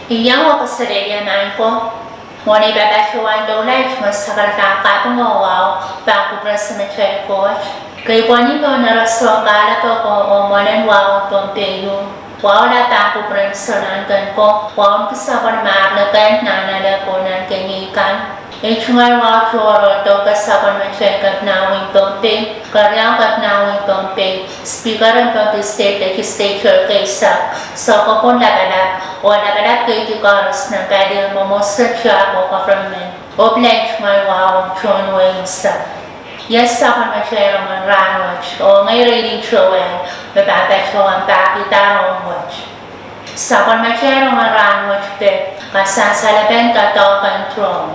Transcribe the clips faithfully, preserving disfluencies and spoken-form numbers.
Iang wasa lel ie maing ko. Mwohn ei pahpa tohn doula, I tungoal sakarada kaping oh wahu pahn kupwuren Samatail Koht. Kei pwohn ih pohn ereso kahlap ko oh mwoalen wahu Pohnpei ieu. Wahu lap pahn kupwuren Souleng Ken ko, wahu en kisapwel Marleken, Nanalek oh Nankenyei kan. Ei tungoal wahu tohrohr Dorcas Sapwellimatail, Kepina wehin Pohnpei, Keriau Kepina wehin Pohnpei, Speaker en Pohnpei State Legislature keisek, Sohkopwung Lapalap, oh lapalap keidi koaros nan palien mwomwohdiso, tiahk oh government. Oh pil ei tungoal wahu tohn wehi unsek. Iei sapwellimatail rongen rahnwet, oh ngehi Reidi Towel, me pahn patohwan pahkihda rohng wet. Sapwellimatail rongen rahnwet pid kasansalepen doadoahk en drohng.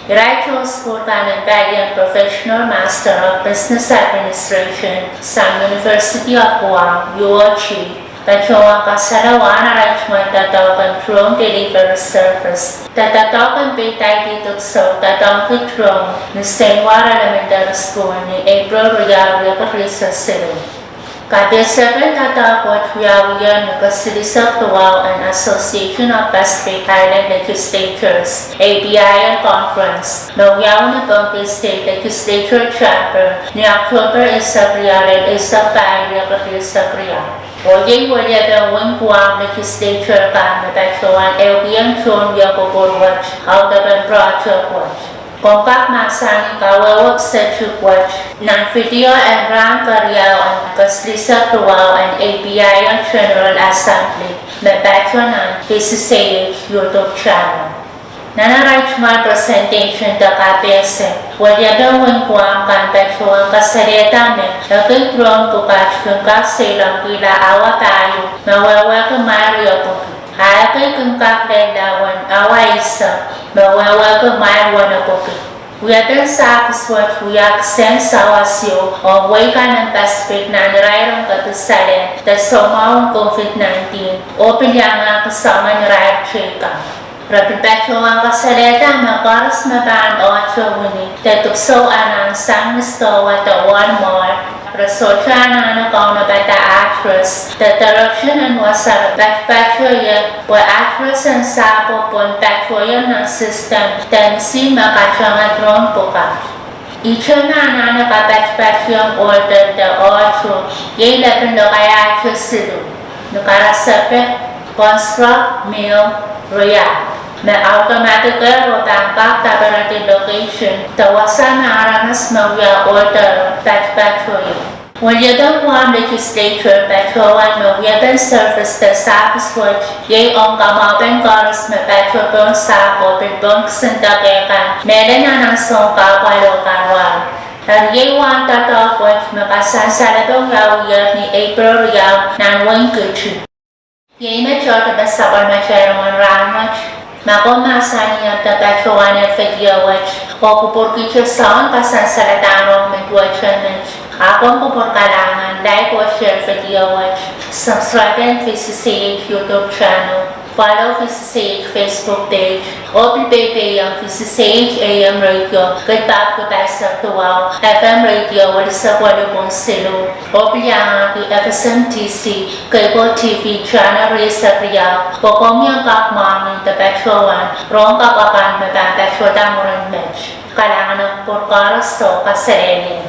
Irail tohn sukuhl kan en palien Professional Master of Business Administration sang University of Guam, U O G, patohwan kasalehiong arail tungoal doadoahk en drone delivery service. Doadoahk en peidahki dipwisou doadoahngki drone ni Seinwar Elementary School ni April riau, riekid rieisek siluh. Kapehsepen doadoahk wet wiawiher ni kesilisek duwau en Association of Pacific Island Legislatures, A P I L Conference, me wiawi ni Pohnpei State Legislature Chamber ni October eisek riau lel eisek pahieu, riekid rieisek riau. Oh iei weliepen wehin Guam Legislature kan me patohwan ehukihong tohn wia kupwur wet audepen project wet. Komw kak mahsanih kawehwe kiset wet nan video en rahn keriau en kesilisek duwau en A P I L General Assembly me patoh nan V C C H YouTube channel. Nan arail tungoal presentation de kapehse, weliepen wehin Guam kan patohwan kasalehda me ekei drone pwukat kin kak seiloakihla awa pahieu me wehwehki mail riepwuki. A ekei kin kak lella uwen awa eisek me wehwehki mail wenepwuki. Wiepen sahpis wet wia kisehn sawas ieu ong wehi kan en Pacific nan irair en kedisalehn de soumwahu en COVID nineteen, oh pil iangahki soangen irair teikan. Re pil patohwan kasalehda me koaros me pahn ohte wini de dipwisou anahn sang ni sidohwa de Walmart, re sohte anahne kaunopada address de direction en wasa re patopatohier, pwe address en sahpwo pwon patohier nan system de misihn me katonge drone pwukat. Ihte me anahne kapatpatohiong order de ohte iei lepin lokaia te siluh, ni karasepe Construct Meal Ready, me automatic oh pahn kak daperedi location de wasa me aramas me wia order patpatohier. Weliepen Guam Legislature patohwan me wiepen service de sahpis wet iei ong kamwahupen koaros me patoh pohn sahpwo pil pohn kisin deke kan, mehlel anahn soun kahpwal oh karual. Eri iei wahn doadoahk wet me kasansalepen wiawiher ni April riau nan wehin Kiti. Iei me tohto me sapwellimatail rongen rahnwet. Ma komw mahsanihong de patohwan video wet oh kupwurkihte soangen kasansaladahn rong me duwehte met, a komw kupwur kalahngan like oh share video wet, subscribe en V C C H YouTube channel, follow V C C H Facebook page, oh pil peipehiong V C C H A M radio kei pahpwiki pahisek duwau, F M radio welisek waluh pwon siluh, oh pil iangahki F S M T C kei ko T V channel rieisek riau, pwe komwi en kak mwahngih de patohwan rong kapw akan me pahn patohda mwurin met. Kalahngan en kupwur koaros oh kaselehlie.